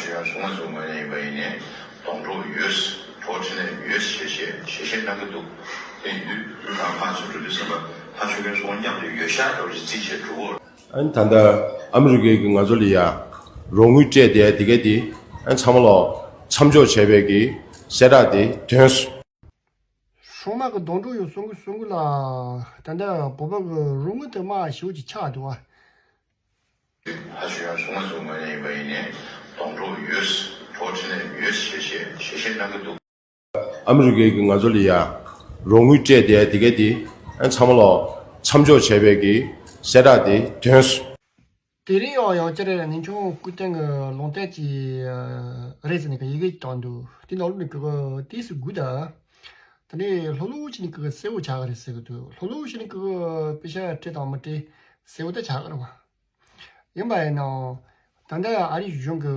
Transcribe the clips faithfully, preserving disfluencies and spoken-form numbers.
ཞུ་ཡང་གཞུང་ལ་སོང་བ་ཡིན་པ་ཡིན་ནའི་གདོང་གྲོགས་ཡོད། གྲོགས་འཕྲིན་ལས་ཡོད་ཞེས་བཤད་ཞེས་བཤད་གནང་གི་འདུག་དེ་ཡིན་དུས་ང་ཕར་ཚུར་འགྲོ་དུས་ཙམ་པ་ཕར་ཆོས་རྒྱལ་སོང་མཉམ་དུ་ཡོད་ཤག་འདྲ་བོ་ཞིག་རྩིས་བྱས་འགྲོ་གི་ཡོད། ཨ་ནི་ད་ལྟ་ཨ་མི་རི་ཀའི་གི་ང་ཚོ་ལ་ཡ་རོགས་དངུལ་སྤྲད་དེ་དེ་ག་དེ་ཨ་ནི་ཚང་མ་ལོ་མཚམས་འཇོག་བྱས་པའི་གི་གསལ་བསྒྲགས་དེ་ཐོན་སོང་། སྲུང་མ་གི་གདོང་གྲོགས་ཡོད་གསུང་གི་གསུང་གི་ལ་ད་ལྟ་བོད་པ་གི་རོགས་དངུལ་དུ་མ་ཞེ་པོ་ཅིག་ཆག་འདུག་བ། ཕ་ཞུ་ཡང་གཞུང་ལ་སོང་བ་ཡིན་པ་ཡིན་ནའི་གདོང་གྲོགས་ཡོད། གྲོགས་འཕྲིན་ལས་ཡོད་ཞེས་བཤད་ཞེས་བཤད་གནང་གི་འདུག་ཨ་མི་རི་ཀའི་གི་ང་ཚོ་ལ་ཡ་རོགས་དངུལ་སྤྲད་དེ་དེ་ག་དེ་ཨ་ཚང་མ་ལོ་མཚམས་འཇོག་བྱས་པའི་གི་གསལ་བསྒྲགས་དེ་ཐོན་སོང་། དེ་རིང་ཡང་ཡང་བསྐྱར་ནིང་ཆུང་སྐུ་རྟེན་གྱི་ལུང་བསྟན་གྱི་རེད་ཟེར་ནས་ཀྱི་ཡི་གེ་ཅིག་བཏང་འདུག་དེ་ནང་ལོགས་ནས་ཀྱི་དུས་སུ་དགོས་ད། དེ་ནས་ལྷོད་ལྷོད་བྱས་ནས་ཀྱི་གསལ་བོ་ཆགས་ཀྱི་རེད་ཟེར་གྱི་འདུག་ལྷོད་ལྷོད་བྱས་ནས་ཀྱི་དཔེ་ཆ་སྤྲད་དང་མི་སྤྲད་གསལ་བོ་ད་ཆགས་ཀྱི་རེད་བ། ཡིན་པ་ཡིན་ནའང་ད་ལྟ་ཨ་རིའི་གཞུང་གི་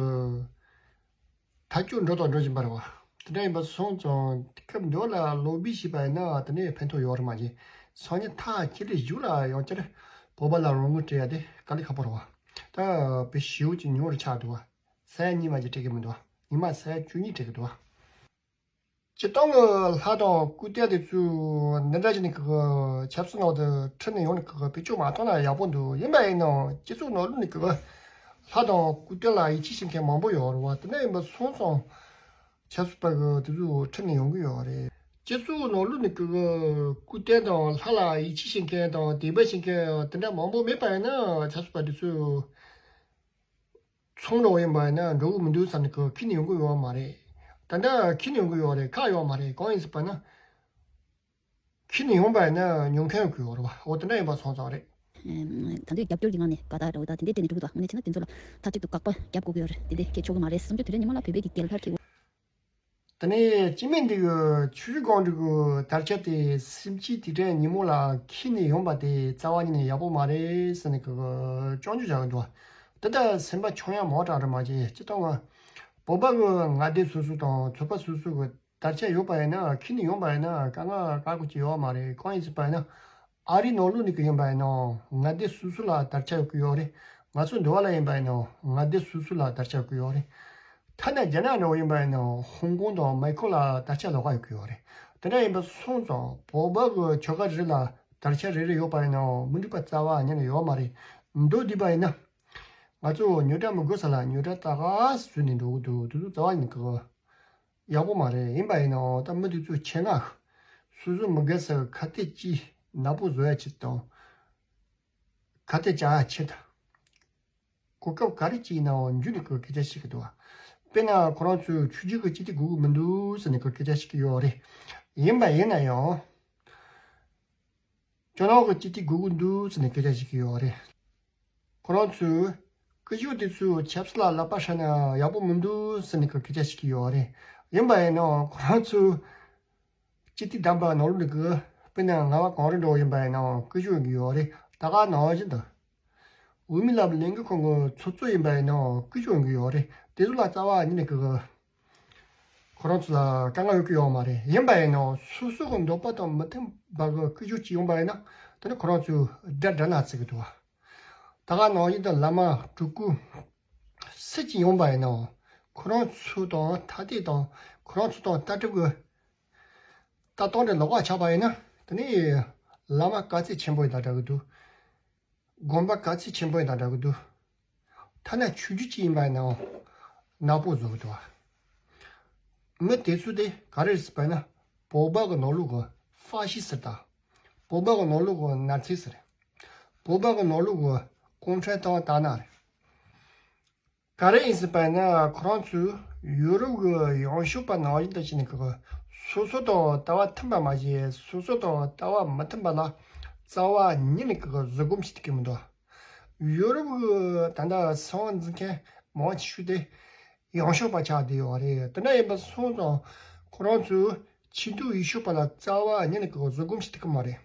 ཐག་གཅོད་འགྲོ་དང་འགྲོ་བཞིན་པ་རེད་བ། དེ་འདྲ་ཡིན་པ་སོང་ཙང་དེ་སྐབས་འདི་ལ་ལོ་སྦིས་བྱས་པ་ཡིན་ན་དེ་ནས་ཕན་ཐོགས་ཡོད་རེད་མ་གཞི། སང་ཉིན་ཐག་ཅི་རེ་བཞུགས་ལ་ཡང་བསྐྱར་བོད་པ་ལ་རོགས་དངུལ་སྤྲད་ཡ་དེ་དཀའ་ལས་ཁག་པོ་རེད་བ། ད་དཔེ་ཞེ་པོ་ཅིག་ཉུང་རུ་ཆགས་འདུག་བ། ས་ཡ་གཉིས་མ་ཅིག་སྤྲད་ཀྱི་མི་འདུག་བ། ཉི་མ་ས་ཡ་བཅུ་གཉིས་སྤྲད་ཀྱི་འདུག་བ། སྤྱིར་བཏང་གི་ལྷ་དང་སྐུ་རྟེན་དེ་ཚོ་འདི་འདྲ་བྱས་ནས་ཀྱི་ཆབ་སྲིད་ནང་དུ་ཁྲིད་ནས་ཡོང་ནས་ཀྱི་བེད་སྤྱོད་མ་བཏང་ན་ཡག་པོ་འདུག་ཡིན་པ་ཡིན་ནའང་སྤྱི་ཚོགས་ནང་ལོགས་ནས་ཀྱི་ལྷ་དང་སྐུ་རྟེན་ལ་ཡིད་ཆེས་བྱེད་མཁན་མང་པོ་ཡོད་རེད་བ། དེ་འདྲ་ཡིན་པ་སོང་ཙང་ཆབ་སྲིད་པ་གི་དེ་ཚོ་ཁྲིད་ནས་ཡོང་གི་ཡོད་རེད། སྤྱི་ཚོགས་ནང་ལོགས་ནས་ཀྱི་སྐུ་རྟེན་དང་ལྷ་ལ་ཡིད་ཆེས་བྱེད་མཁན་དང་དད་པ་བྱེད་མཁན་དེ་འདྲ་མང་པོ་མེད་པ་ཡིན་ན་ཆབ་སྲིད་པ་དེ་ཚོས། ཚོང་འགྲོ་ཡིན་པ་ཡིན་ན་འགྲོ་གི་མི་འདུག་བསམ་ནས་ཁོ་ཁྱེར་ནས་ཡོང་གི་ཡོད་མ་རེད། ད་ལྟ་ཁྱེར་ནས་ཡོང་གི་ཡོད་རེད། ཁག་ཡོད་མ་རེད། གང་ཡིན་ཟེར་བ་ན། ཁྱེར་ནས་ཡོང་པ་ཡིན་ན་ཉོ་མཁན་ཡོང་གི་ཡོད་རེད་བ། འོ་དེ་འདྲ་ཡིན་པ་སོང་ཙང་རེད། ད་དུང་རྒྱབ་སྐྱོར་གྱི་ངང་ནས་དགའ་རྟགས་འདྲ་བོ་དང་དེ་འདྲའི་སྤྲད་ནས་འགྲོ་གི་འདུག་དངོས་གནས་བྱས་ན་དེ་ཚོ་ལ་མཐའ་གཅིག་ཏུ་དགག་པ་རྒྱབ་དགོས་ཀྱི་ཡོད་རེད། དེ་འདྲའི་སྐད་ཆོག་གི་མ་རེད། བསམ་རྒྱུ་དེ་རིང་ཉི་མ་ལ་བོད་པའི་གི་རྒྱལ་ལྷ་ཁྲིད། དེ་ནས་སྐྱེ་དམན་འདི་གི་ཆུ་བཞི་སྒང་དྲུག་གི་དར་ཆ་དེ་སེམས་ཅན་དེ་འདྲའི་ཉིན་མོ་ལ་ཁྱེར་ནས་ཡོང་པ་དེ་རྩ་བ་ཉིད་ནས་ཡག་པོ་མ་རེད་ཟེར་ནས་གི་སྐྱོན་བརྗོད་བྱ་གི་འདུག་དེ་ལྟར་སེམས་པ་ཆུང་ཡ་མང་དྲགས་རེད་མ་གཞི། སྤྱིར་བཏང་བ་བོད་པ་གི་ངག་སྡེ་སོ་སོ་དང་ཚོད་དཔག་སོ་སོ་གི་དར་ཆ་ཡོད་པ་ཡིན་ན་ཁྱེར་ནས་ཡོང་པ་ཡིན་ན་དཀའ་ངལ་དཀའ་ཁག་ཅིག་ཡོད་མ་རེད། གང་ཡིན་ཟེར་བ་ཡིན་ན། ཨ་རིའི་ནང་ལོགས་ནས་ཀྱི་ཡིན་པ་ཡིན་ནའང་ངག་སྡེ་སོ་སོ་ལ་དར་ཆ་ཡོད་ཀྱི་ཡོད་རེད། ང་ཚོ་འདི་བ་ལ་ཡིན་པ་ཡིན་ནའང་ངག་སྡེ་སོ་སོ་ལ་དར་ཆ་ཡོད་ཀྱི་ཡོད་རེད། ཐ་ན་རྒྱ་ནག་འདྲ་བོ་ཡིན་པ་ཡིན་ནའང་ཧོང་ཀོང་དང་མེག་ཀོ་ལ་དར་ཆ་ལོགས་ཀ་ཡོད་ཀྱི་ཡོད་རེད། དེ་འདྲ་ཡིན་པ་སོང་ཙང་བོད་པ་གི་ཆོལ་ཁ་རེ་རེ་ལ་དར་ཆ་རེ་རེ་ཡོད་པ་ཡིན་ནའང་མི་འགྲིག་པ་རྩ་བ་ཉིད་ནས་ཡོད་མ་རེད། མདོར་བསྡུས་པ་ཡིན་ན། ང་ཚོ་ཉོ་གྲྭ་མི་དགོས་ས་ལ་ཉོ་གྲྭ་ད་ག་བཟོས་ནས་འགྲོ་གི་འདུག་དེ་ཚོ་རྩ་བ་ཉིད་ཀྱི་ཡག་པོ་མ་རེད། ཡིན་པ་ཡིན་ནའང་ད་མི་དེ་ཚོས་ཆེད་མངགས་སོ་སོ་མི་དགའ་ས་གི་ཁ་གཏད་ཅིག་ནག་པོ་བཟོ་ཡ་ཆེད་དང་། ཁ་གཏད་བཅག་ཡ་ཆེད་དང་། གོ་སྐབས་ག་རེ་ཅིག་ཡིན་ནའང་འཇུ་ནས་ཀྱི་སྐད་ཆ་བཤད་ཀྱི་འདུག་དཔེར་ན་ཁོ་རང་ཚོས་ཆོས་བརྒྱུད་ཀྱི་སྤྱི་འཐུས་དགོས་ཀྱི་མི་འདུག་ཟེར་ནས་ཀྱི་སྐད་ཆ་བཤད་ཀྱི་ཡོད་རེད། ཡིན་པ་ཡིན་ན་ཡང་། ཇོ་ནང་གི་སྤྱི་འཐུས་དགོས་ཀྱི་འདུག་ཟེར་ནས་སྐད་ཆ་བཤད་ཀྱི་ཡོད་རེད། ཁོ་རང་ཚོས་སྐུ་ཞབས་དེ་ཚོས་ཆབ་སྲིད་ལ་ལག་པ་བསྲིངས་ན་ཡག་པོ་མི་འདུག་ཟེར་ནས་སྐད་ཆ་བཤད་ཀྱི་ཡོད་རེད། ཡིན་པ་ཡིན་ནའང་ཁོ་རང་ཚོས་སྤྱི་འཐུས་བདམས་པ་ནང་ལོགས་ནས་ཀྱི་དཔེར་ན་རྔ་བ་གངས་རི་འགྲོ་ཡིན་པ་ཡིན་ནའང་སྐུ་ཞབས་ཡོང་གི་ཡོད་རེད། ད་ག་ནང་བཞིན་དུ་འོས་མི་ལ་ལས་འགུལ་ཁང་གི་ཚོགས་གཙོ་ཡིན་པ་ཡིན་ནའང་སྐུ་ཞབས་ཡོང་གི་ཡོད་རེད། དེ་ཚོ་ལ་རྩ་བ་ཉིད་ནས་ཀྱི་ཁོ་རང་ཚོ་ལ་དཀའ་ངལ་ཡོད་ཀྱི་ཡོད་མ་རེད། ཡིན་པ་ཡིན་ནའང་སོ་སོ་གི་འདོད་པ་དང་མི་མཐུན་པ་གི་སྐུ་ཞབས་ཅིག་ཡོང་པ་ཡིན་ན་དེ་ནི་ཁོ་རང་ཚོས་དགྲ་དགྲ་ལ་བརྩི་གི་འདུག་བ། ད་ག་ནང་བཞིན་དུ་བླ་མ་སྤྲུལ་སྐུ་སུ་ཅིག་ཡོང་པ་ཡིན་ནའང་ཁོ་རང་ཚོ་དང་ཐ་དད་དང་ཁོ་རང་ཚོ་དང་ལྟ་གྲུབ་ཀྱི་ལྟ་སྟངས་དེ་ལོགས་ཀ་ཆགས་པ་ཡིན་ན་དེ་ནི་བླ་མ་དཀའ་ཚེགས་ཆེན་པོ་ཡིན་དང་འདྲ་གི་འདུག་དགོན་པ་ག་ཚོད་ཆེན་པོ་ཡིན་དང་འདྲ་གི་འདུག་ཐ་ན་ཆོས་བརྒྱུད་ཅིག་ཡིན་པ་ཡིན་ནའང་ནག་པོ་བཟོ་གི་འདུག་བ། མི་དེ་ཚོ་དེ་ག་རེ་རེད་ཟེར་བ་ཡིན་ན་བོད་པ་གི་ནང་ལོགས་གི་ཧྥ་ཤི་སི་ཟེར་དང་། བོད་པ་གི་ནང་ལོགས་གི་ནཱ་ཚི་ཟེར། བོད་པ་གི་ནང་ལོགས་གི་གུང་ཁྲན་ཏང་ཏཱ་ན་རེད། ག་རེ་ཡིན་ཟེར་བ་ཡིན་ན་ཁོ་རང་ཚོས་ཡོ་རོབ་ཀྱི་ཡང་ཤོས་པ་ནང་བཞིན་དུ་བྱས་ནས་ཀྱི་སོ་སོ་དང་ལྟ་བ་མཐུན་པ་མ་བྱས་སོ་སོ་དང་ལྟ་བ་མི་མཐུན་པ་ལ་རྩ་བ་ཉིད་ནས་ཀྱི་བཟོད་སྒོམ་བྱེད་ཐུབ་ཀྱི་མི་འདུག་ཡོ་རོབ་ཀྱི་ད་ལྟ་སྲིད་དབང་འཛིན་མཁན་མང་ཆེ་ཤོས་དེ་ཡང་ཤོས་པ་ཆགས་བསྡད་ཡོད་རེད། དེ་འདྲ་ཡིན་པ་སོང་ཙང་ཁོ་རང་ཚོས་ཆེས་མཐོའི་ཡུལ་ཤུལ་པ་ལ་རྩ་བ་ཉིད་ནས་ཀྱི་བཟོད་སྒོམ་བྱེད་ཐུབ་ཀྱི་མ་རེད།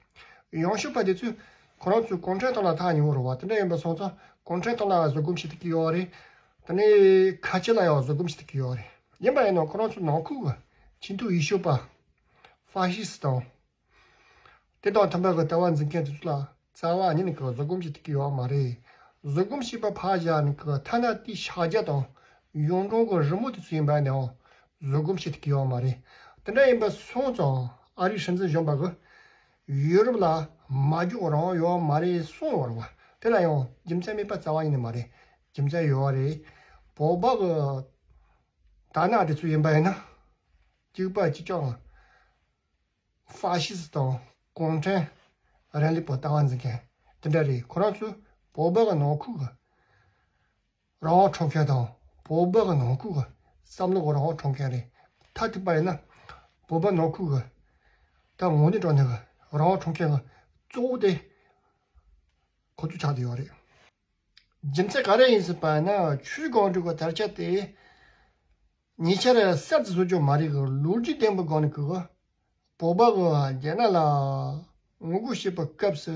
ཡང་ཤུལ་པ་དེ་ཚོས་ཁོ་རང་ཚོའི་གུང་ཁྲན་ཏང་ལ་ཐག་ཉེ་བོ་རེད་བ། དེ་འདྲ་ཡིན་པ་སོང་ཙང་གུང་ཁྲན་ཏང་ལ་བཟོད་སྒོམ་བྱེད་ཐུབ་ཀྱི་ཡོད་རེད། དེ་ནས་ཁ་ཆེ་ལ་ཡང་བཟོད་སྒོམ་བྱེད་ཐུབ་ཀྱི་ཡོད་རེད། ཡིན་པ་ཡིན་ནའང་ཁོ་རང་ཚོའི་ནང་ཁུལ་གྱི་ཆེས་མཐོའི་ཡུལ་ཤུལ་པ་ཧྥ་ཤི་སི་དང་། དེ་དང་མཐུན་པའི་ལྟ་བ་འཛིན་མཁན་དེ་ཚོ་ལ་རྩ་བ་ཉིད་ནས་ཀྱི་བཟོད་སྒོམ་བྱེད་ཐུབ་ཀྱི་ཡོད་མ་རེད། བཟོད་སྒོམ་བྱེད་པ་ཕར་བཞག་ནས་ཀྱི་ཐ་ན་དེའི་ཕྱག་རྒྱ་དང་ གཞུང་གྲོང་གི་རི་མོ་དེ་ཚོ་ཡིན་པ་ནའང་བཟོད་སྒོམ་བྱེད་ཐུབ་ཀྱི་ཡོད་མ་རེད། དེ་འདྲ་ཡིན་པ་སོང་ཙང་ཨ་རིའི་སྲིད་འཛིན་གཞོན་པ་གི་ཡུ་རོབ་ལ་མ་རྒྱུག་རང་ཡོད་མ་རེད་གསུངས་ཡོད་རེད་བ། དེ་ལ་ཡང་རྒྱུ་མཚན་མེད་པ་རྩ་བ་ཉིད་ནས་མ་རེད། རྒྱུ་མཚན་ཡོད་རེད། བོད་པ་གི་དར་ནག་དེ་ཚོ་ཡིན་པ་ཡིན་ན་གཅིག་པ་གཅིག་རྐྱང་ཧྥ་ཤི་སི་དང་གུང་ཁྲན་རིང་ལུགས་པ་ལྟ་བ་འཛིན་མཁན་དེ་འདྲ་རེད། ཁོ་རང་ཚོ་བོད་པ་གི་ནང་ཁུལ་གི་རང་དབང་འཕྲོག་མཁན་དང་བོད་པ་གི་ནང་ཁུལ་གི་བསམ་བློ་གི་རང་དབང་འཕྲོག་མཁན་རེད། མཐའ་གཏུགས་པ་ཡིན་ན་བོད་པ་ནང་ཁུལ་གི་ད་ངོ་ནས་དྲང་གནས་གི་རང་དབང་འཕྲོག་མཁན་གི་གཙོ་བོ་དེ་ཁོ་ཚོ་ཆགས་བསྡད་ཡོད་རེད། རྒྱུ་མཚན་ག་རེ་ཡིན་ཟེར་བ་ན་ཆུ་སྒང་དྲུག་གི་དར་ཆ་དེ་ཉེ་ཆར་གསར་དུ་བཟོ་རྒྱུ་མ་རེད་གི། ལོ་རྒྱུས་ལྡན་པའི་སྒང་ནས་གི་བོད་པ་གི་རྒྱ་ནག་ལ་ངོ་རྒོལ་བྱེད་པའི་སྐབས་སུ་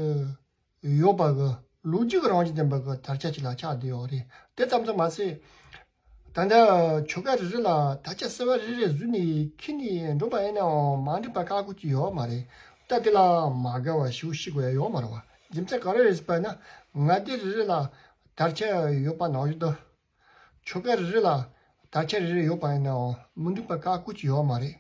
ཡོད་པ་གི་ལོ་རྒྱུས་ཀྱི་རང་བཞིན་ལྡན་པ་གི་དར་ཆ་ཅིག་ལ་ཆགས་བསྡད་ཡོད་རེད། དེ་ཙམ་དུ་མ་ཟད། ད་ལྟ་ཆོལ་ཁ་རེ་རེ་ལ་དར་ཆ་གསར་པ་རེ་རེ་བཟོས་ནས་འཁྱེར་ནས་འགྲོ་པ་ཡིན་ནའང་མ་འགྲིག་པ་ཁག་པོ་ཅིག་ཡོད་མ་རེད། ད་དེ་ལ་མ་དགའ་བ་ཞེ་པོ་ཞིག་ཡོད་མ་རེད་བ། རྒྱུ་མཚན་ག་རེ་རེད་ཟེར་བ་ན་མངའ་སྡེ་རེ་རེ་ལ་དར་ཆ་ཡོད་པ་ནང་བཞིན་དུ་ཆོལ་ཁ་རེ་རེ་ལ་དར་ཆ་རེ་རེ་ཡོད་པ་ཡིན་ནའང་མི་འགྲིག་པ་ཁག་པོ་ཅིག་ཡོད་མ་རེད།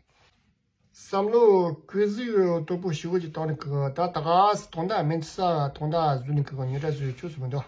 བསམ་བློ་གུས་གཟིགས་དོད་པོ་ཞེ་པོ་ཅིག་བཏང་ནས་གི་ད་ད་ག་སེ་དོན་དག་མིན་ས་དོན་དག་བཟོས་ནས་གི་ཉེ་དྲ་བཟོས་ཆོག་སུ་མི་འདུག